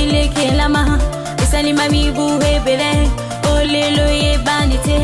Bilekelama esalima mibu ebele olelo eyebani te.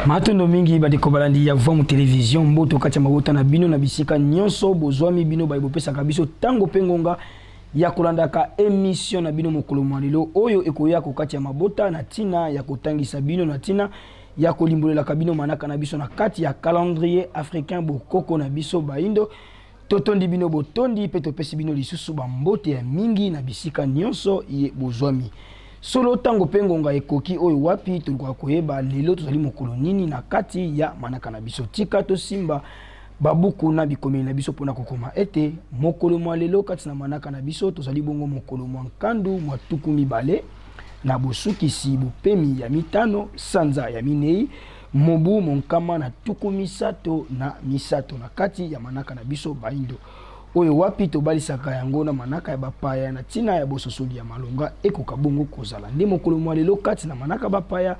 Matondo mingi bandeko balandi ya Vomu Television, mboto kati ya mabota na bino na bisika nyonso bozwami, bino baye bopesaka biso ntango mpe ngonga ya kolandaka emission na bino mokolo mwa lelo oyo ekoya kokati ya mabota na ntina ya kotangisa bino na ntina ya kolimbolelaka bino manaka na biso na kati ya calendrier africain, bokoko na biso baindo. Totondi bino botondi mpe topesi bino lisusu bambote ya mingi na bisika nyonso ye bozwami. Solo ntango mpe ngonga ekoki oyo wapi tolukaka koyeba lelo tozali mokolo nini na kati ya manaka na biso. Tika tosimba babuku na bikomeli na biso mpona kokoma ete mokolo mwa lelo kati na manaka na biso tozali bongo mokolo mwa nkandu mwa 20 na bosukisi bopemi ya mitano sanza ya minei mobu 133 na kati ya manaka na biso baindo, oyo wapi tobalisaka yango na manaka ya bapaya na ntina ya bososoli ya malonga ekoka bongo kozala. Nde mokolo mwa lelo kati na manaka bapaya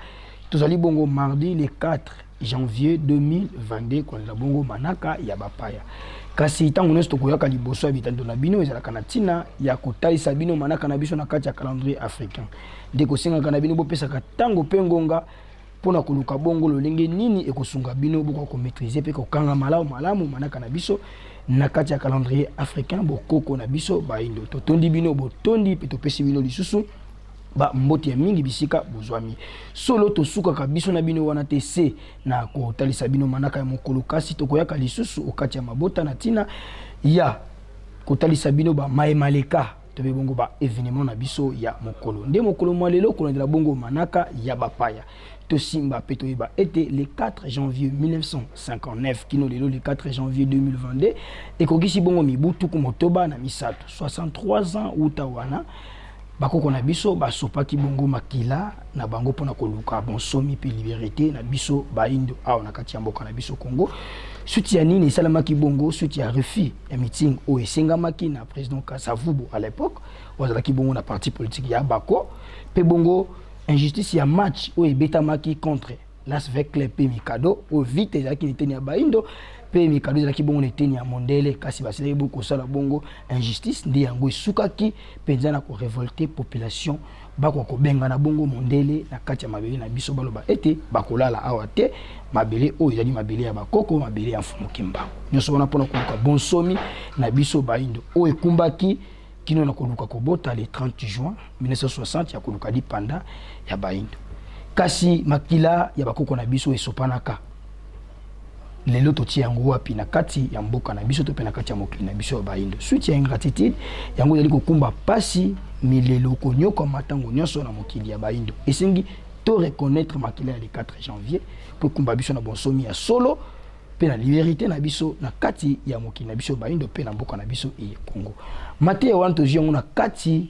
tozali bongo mardi le 4 janvier 2022 kolandela bongo manaka ya bapaya. Kasi ntango nyonso tokoyaka liboso ya bitando na bino ezalaka na ntina ya kotalisa bino manaka na biso na kati ya calendrier africain. Nde kosengaka na bino bopesaka ntango mpe ngonga mpona koluka bongo lolenge nini ekosunga bino bokoka komaîtriser mpe kokanga malamu malamu manaka na biso na kati ya calendrier africain, bokoko na biso baindo. Totondi bino botondi mpe topesi bino lisusu bambote ya mingi bisika bozwami. Solo tosukaka biso na bino wana te se na kotalisa bino manaka ya mokolo, kasi tokoyaka lisusu okati ya mabota na ntina ya kotalisa bino bamaemaleka tobe bongo ba événement na biso ya mokolo. Nde mokolo mwa lelo kolandela bongo manaka ya bapaya, tosimba mpe toyeba ete le 4 janvier 1959 kino lelo le 4 janvier 2022 ekokisi bongo mibu 63, 63 ans. Uta wana bakoko na biso basopaki bongo makila na bango mpona koluka bonsomi mpe liberté na biso baindo awa na kati ya mboka na biso Congo. Suite ya nini esalamaki bongo? Suite ya refus ya meeting oyo esengamaki na président Kasavubu à l'époque, oyo azalaki bongo na parti politique ya Bako, mpe bongo injustice ya match oyo ebetamaki contre l'AS V.Club mpe Mikado, oyo Vita ezalaki na eteni ya baindo mpe Mikado ezalaki bongo na eteni ya mondele, kasi basilaki bongo kosala bongo injustice. Nde yango esukaki mpenza na korévolter population, bakoka kobengana bongo mondele na kati ya mabele na biso. Baloba ete bakolala awa te, mabele oyo ezali mabele ya bakoko, mabele ya Mfumu Kimbangu. Nyonso wana mpona koluka bonsomi na biso baindo, oyo ekumbaki kino na koluka kobota le 30 juin 1960 ya koluka lipanda ya baindo. Kasi makila ya bakoko na biso esopanaka lelo, totia yango wapi na kati ya mboka na biso to mpe na kati ya mokili na biso ya baindo? Suite ya ingratitude yango ezali kokumba pasi milelo konyokama ntango nyonso na mokili ya baindo. Esengi to reconnaître makila ya le 4 janvier mpo ekumba biso na bonsomi ya solo mpe na liberté na biso na kati ya mokili na biso baindo mpe na mboka na biso eye Congo. Mateya wana tozwi yango na kati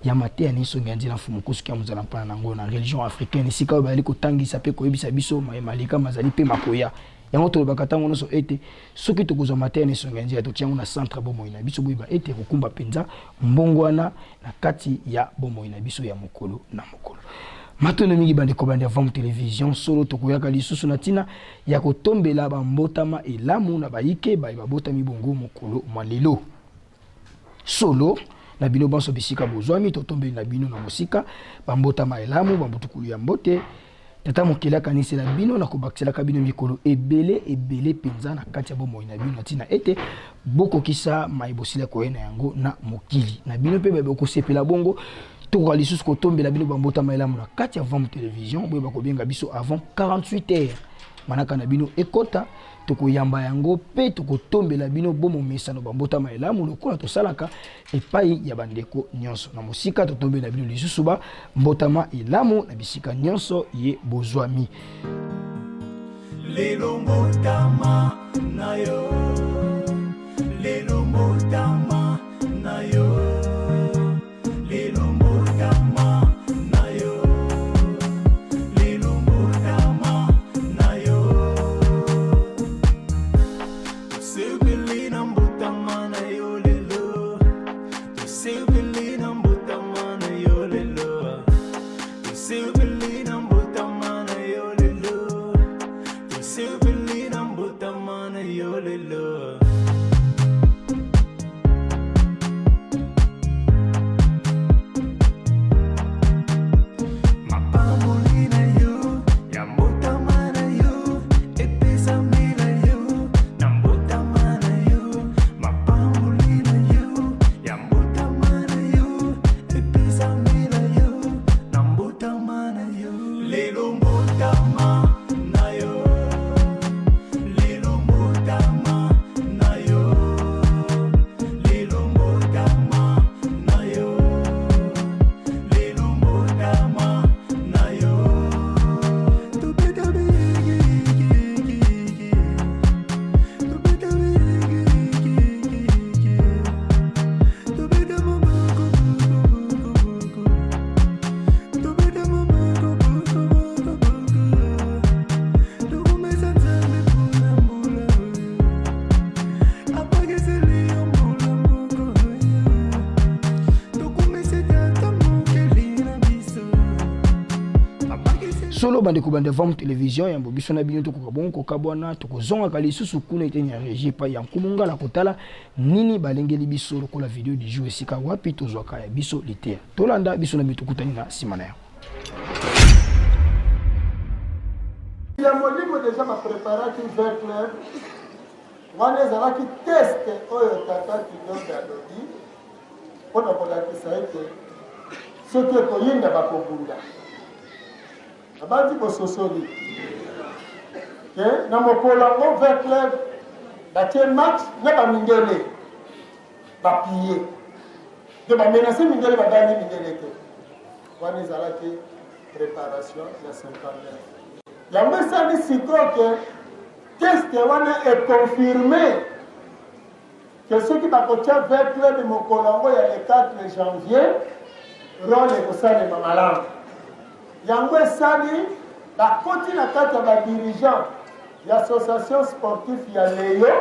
ya mateya nyonso ya nzela Mfumu Kusuki ya mozala mpana nango na religion africaine, esika oyo bazali kotangisa mpe koyebisa biso maleka mazali mpe makoya. Yango tolobaka ntango nyonso ete soki tokozwa mateya na esongi ya nzela, totia yango na centre bomoi na biso, boyeba ete kokumba mpenza mbongwana na kati ya bomoi na biso ya mokolo na mokolo. Matondo mingi bandeko bandi ya Vam Television. Solo tokoyaka lisusu na ntina ya kotombela bambotama elamu na bayike baye babotami bongo mokolo mwa lelo. Solo na bino banso bisika bozwami, totombeli na bino na mosika bambotama elamu, bambutukulu ya mbote. Tata mokili akanisela bino na kobakiselaka bino mikolo ebele ebele mpenza na kati ya bomoi na bino, na ntina ete bokokisa mai bosila koye na yango na mokili na bino mpe bokosepela bongo. Tokoka lisusu kotombela bino bambotama elamu na kati ya Vam Television. Boyeba kobenga biso avant 48 heures manaka na bino ekota, tokoyamba yango mpe tokotombela bino bomomesano bambotama elamu lokola tosalaka epai ya bandeko nyonso na mosika. Totombela bino lisusu ba mbotama elamu na bisika nyonso ye bozwami. Lelo mbotama na yo, lelo mbotama na yo, lelo mbotama na yo, lelo mbotama na yo. Tosepeli na mbotama na yo lelo, tosepeli na mbotama na yo lelo, tosepeli na mbotama na yo lelo, tosepeli na mbotama na yo lelo. Bosolo bandeko bande Vam Television, yambo biso na bino tokoka bongo kokabwana, tokozongaka lisusu kuna eteni ya regie epai ya Nkumu Ngala kotala nini balengeli biso lokola video du jour, esika wapi tozwaka ya biso liteya. Tolanda biso na bino, tokutani na nsima na yango. Ya molimo deja bapreparaki V-Club wana, ezalaki test oyo tata Kindombe alobi mpo na kolakisa ete soki ekoyinda bakobunda. Abandi bososoli ke na mokolo yango V-Club batie match na bamindele, bapille nde bamenase mindele, babangi mindele te. Wana ezalaki préparation ya 59. Yango esali sikoyo ke test wana econfirme ke soki bakotia V-Club mokolo yango ya le 4 janvier, role ekosalema malamu. Yango esali bakoti na kati ya badirigeant ya association sportif ya Leyo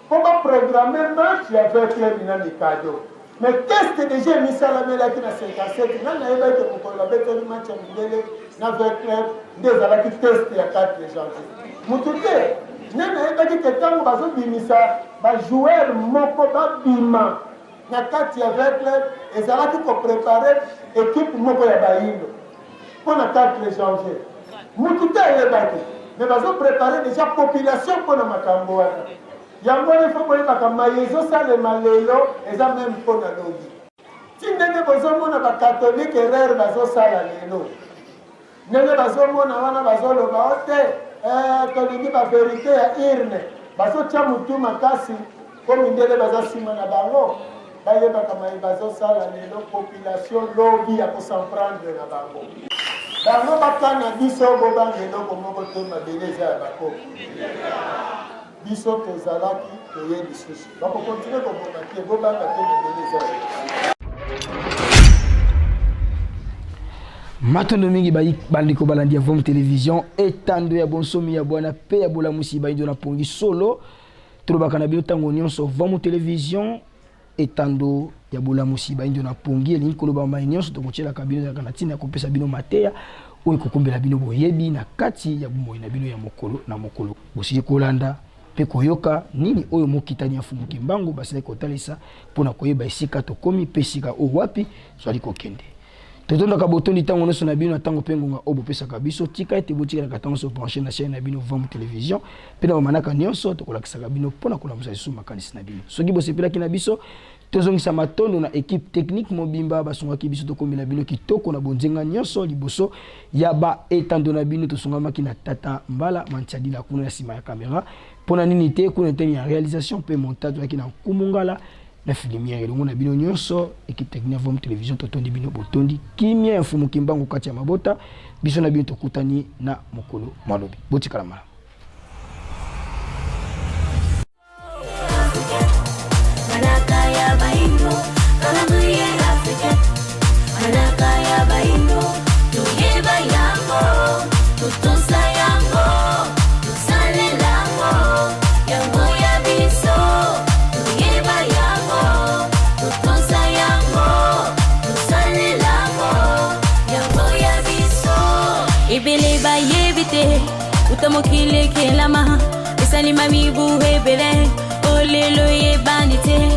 mpo baprogramme match ya V-Club na Mikado. Mais test déjà emisalamelaki na 57. Nani nayebaki ke mokolo babeteli match ya mindele na V-Club nde ezalaki test ya 4 janvier? Motu te. Nde nayebaki ke ntango bazobimisa bajoueur moko babima na kati ya V-Club, ezalaki koprépare équipe moko ya bayindo mpo na 4 janvier? Motu te ayebaki. Mais bazoprépare déjà population mpo na makambo wana. Yango wana ifo boyebaka maye ezosalema lelo eza même mpo na lobi. Ti ndenge bozomona bakatholike erreur bazosala lelo, ndenge bazomona wana bazoloba o te, tolingi bavérité ya urne, bazotia motu makasi mpo mindele baza nsima na bango. Bayebaka maye bazosala lelo, population lobi ya kos'en prendre na bango. Bango bakana biso, bobanga eloko moko te. Mabele eza ya bakoko. Biso tozalaki, toye lisusu, bakokontinue koboma te. Bobanga te, mabele eza ya Matondo mingi, bandeko balandi ya Vom Télévision, etando ya bonsomi ya bwana mpe ya bolamusi bayindo na pongi. Solo tolobaka na bino ntango nyonso, Vom Télévision, etando ya bolamusi bayindo na pongi, elingi koloba mai nyonso tokotielaka bino ezalaka na ntina ya kopesa bino mateya oyo ekokumbela bino boyebi na kati ya bomoi na bino ya mokolo na mokolo. Bosili kolanda mpe koyoka nini oyo mokitani ya Mfumu Kimbangu basilaki kotalisa mpona koyeba esika tokomi mpe esika oyo wapi tozali kokende. Totondaka botondi ntango nyonso na bino na ntango mpe ngonga oyo bopesaka biso. Tika ete botikalaka ntango nyonso branché na chaîne na bino Vam Télévision mpe na bamanaka nyonso tokolakisaka bino mpona kolamusa lisusu makanisi na bino. Soki bosepelaki na biso, tozongisa matondo na équipe technique mobimba basungaki biso tokomela bino kitoko na bonzenga nyonso liboso ya baetando na bino. Tosungamaki na tata Mbala Mantiadila kuna na nsima ya kamera. Mpona nini te, kuna eteni ya réalisation mpe montage toyaki na Nkumu Ngala na filimiere elongo na bino nyonso, équipe technique ya Vom Télévision. Totondi bino botondi. Kimia ya Mfumu Kimbangu kati ya mabota. Biso na bino tokutani na mokolo malobi. Botikala malamu. Manaka ya baindo, calendrier africain. Manaka ya baindo, toyeba yango, totosa yango, tosalelango, yango ya biso. Toyeba yango, totosa yango, tosalelango, yango ya biso. Ebele bayebi te uta mokili ekelama, esalima mibu ebele, olelo eyebani te.